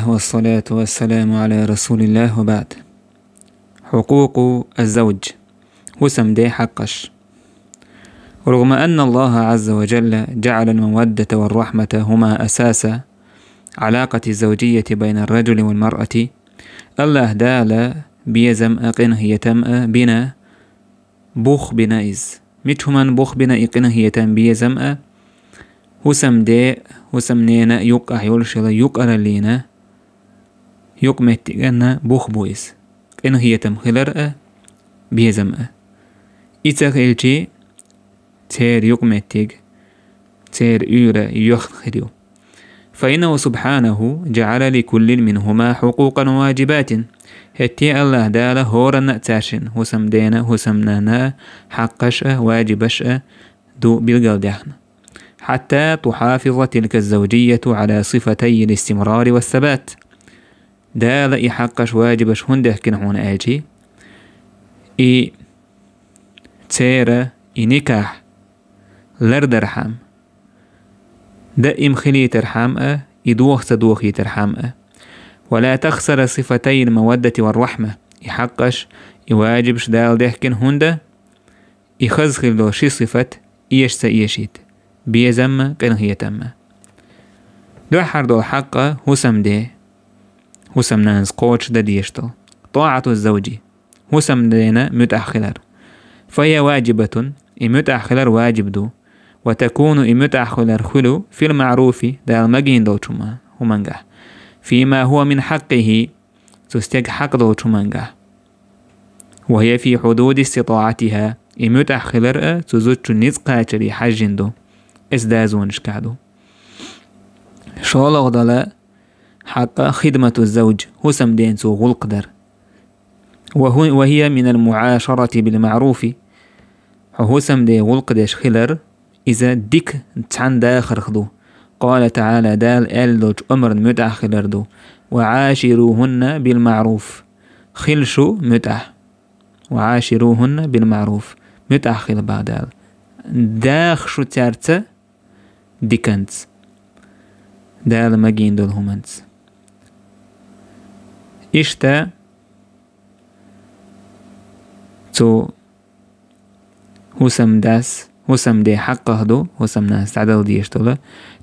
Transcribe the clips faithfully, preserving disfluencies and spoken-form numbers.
والصلاة والسلام على رسول الله وبعد. حقوق الزوج. ХӀусамден хьакъаш. رغم أن الله عز وجل جعل المودة والرحمة هما أساس علاقة الزوجية بين الرجل والمرأة، АллахӀ Дала безам а, къинхетам а бина, бух бина иза. Мича хӀуманна бух бина и къинхетам, безам а? ХӀусамден, хӀусамнена юккъехь йолуш йолу юкъараллина, юкъаметтигана бух бу иза. Къинхетам хилар а, безам а. И ца хилчи, церан юкъаметтиг, церан уьйр а йоьхна хир ю. فإنه سبحانه جعل لكل منهما حقوقا وواجبات. ХӀетте АллахӀ Дала хӀоранна а цаьршинна, хӀусамдена а, хӀусамнанна а, хьакъаш а, ваджибаш а ду билгалдаьхна. حتى تحافظ تلك الزوجية على صفتي الاستمرار والثبات. Дала и хьакъаш, ваджибаш хӀунда дехкина хьуна аьлчи, и церан, и никахь лардархьама, даим хилийтархьама а, и доха ца дохийтархьама а. ولا تخسر صفتي المودة والرحمة. И хьакъаш, и ваджибаш Дала дехкина хӀунда, и хаза хила долу ши сифат эша ца эшийта: безам а, къинхетам а. Дуьххьара долу хьакъ хӀусамден, хӀусамнанас кхочушдан дезаш долу. طاعة الزوج. ХӀусамдена муьтӀахь хилар. فهي واجبة. И муьтӀахь хилар ваджиб ду. وتكون. И муьтӀахь хилар хуьлу في المعروف. Дала магийна долчу хӀума-, хӀумангахь. فيما هو من حقه. Цу стеган хьакъ долчу хӀумангахь. وهي في حدود استطاعتها. И муьтӀахь хилар а цу зудчун ницкъ кхачаре хьаьжжина ду. Эс дазонашкахь ду. ШолгӀа долу хьакъ خدمة الزوج. ХӀусамден цо гӀуллакх дар. وهو-، وهي من المعاشرة بالمعروف. Хьо хӀусамден гӀуллакх деш хилар, иза дика цхьаьна дахарх ду. قال تعالى. Дала аьлла долчу омрана муьтӀахь хилар ду: وعاشروهن بالمعروف. Хила шу муьтӀахь. وعاشروهن بالمعروف. МуьтӀахь хила, боху Дала. Даха шу цаьрца диканца, Дала магийна долу хӀуманца. Иштта цу хӀусамдас, хӀусамден хьакъах ду, хӀусамнас дӀадала дезаш долу: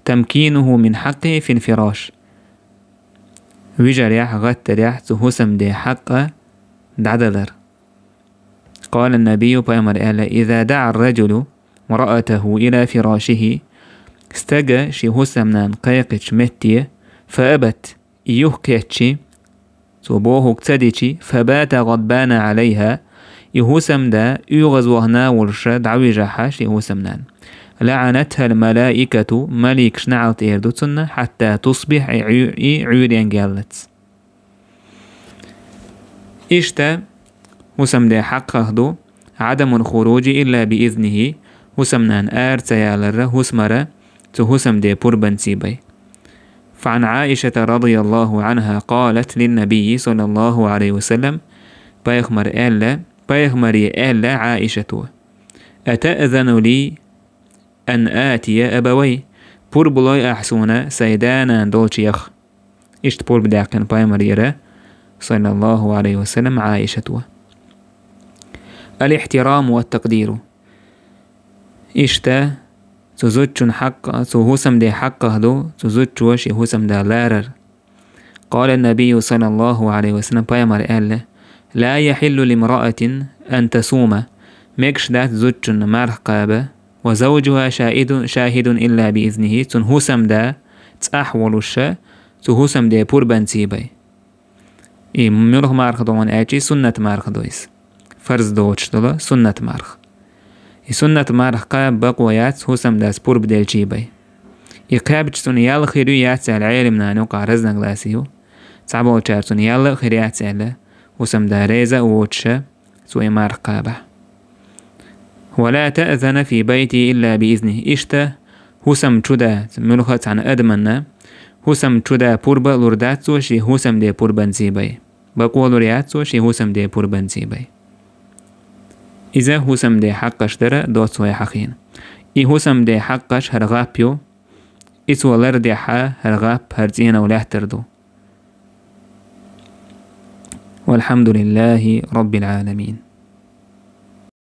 تمكينه من حقه في الفراش. Вижарехь, гӀаттарехь цу хӀусамден хьакъ дӀадалар. قال النبي. Пайхамар аьлла: إذا دعا الرجل امرأته إلى فراشه. Стага шен хӀусамнана кхайкхича метте, فأبت, и юхакхаьччи, цо бохург ца дичи, فبات غضبان عليها, и хӀусамда оьгӀазвахана волуш дӀавижахь шен хӀусамнана, لعنتها الملائكة, маликаш неӀалт эр ду цунна, حتى تصبح, и Ӏуь-, и Ӏуьйренга яллалц. Иштта хӀусамден хьакъах ду: عدم الخروج إلا بإذنه, хӀусамнана ара ца ялар хӀусамара цу хӀусамден пурбанций бен. فعن عائشة رضي الله عنها قالت للنبي صلى الله عليه وسلم. Пайхамар аьлла, пайхамаре аьлла Ӏаишато: أتأذن لي أن آتي أبوي؟ Пурба лой ахь суна сайн да-нана долчу яха? Иштта пурба даьккхина пайхамарера, саллаллаху алейхи ва саллям, Ӏаишата. الاحترام والتقدير. Иштта цу зудчун хьакъ, цу хӀусамден хьакъах ду цу зудчо шен хӀусамда ларар. قال النبي صلى الله عليه وسلم, пайхамар аьлла: لا يحل لامرأة أن تصوم, мегаш дац зудчунна марха кхаба, وزوجها شاهد, شاهد إلا بإذنه, цуьнан хӀусамда цӀахь волуш, цу хӀусамден пурбанций бен. И муьлха марха ду хьуна аьлча, суннат марха ду иза. Фарз доцуш долу суннат марха. И суннат марха кхаба бакъо яц хӀусамдас пурба делчий бен. И кхаьбча цунна ял хир ю, яц аьлла, Ӏелимнана юкъахь разногласи ю. Цхьаболчара цунна ял а хир яц аьлла, хӀусамда реза а воцуш, цо и марха кхабахь. ولا تأذن في بيته إلا بإذنه. Иштта хӀусам чу да, муьлхха а цхьана адаманна хӀусам чу да пурба лур дац цо шен хӀусамден пурбанций бен. Бакъо лур яц цо шен хӀусамден пурбанций бен. Иза хӀусамден хьакъаш дара доцца вай хьахийна. И хӀусамден хьакъаш хӀара гӀап ю, и цо лардехь хӀара гӀап, хӀара цӀенов лаьттар ду. والحمد لله رب العالمين.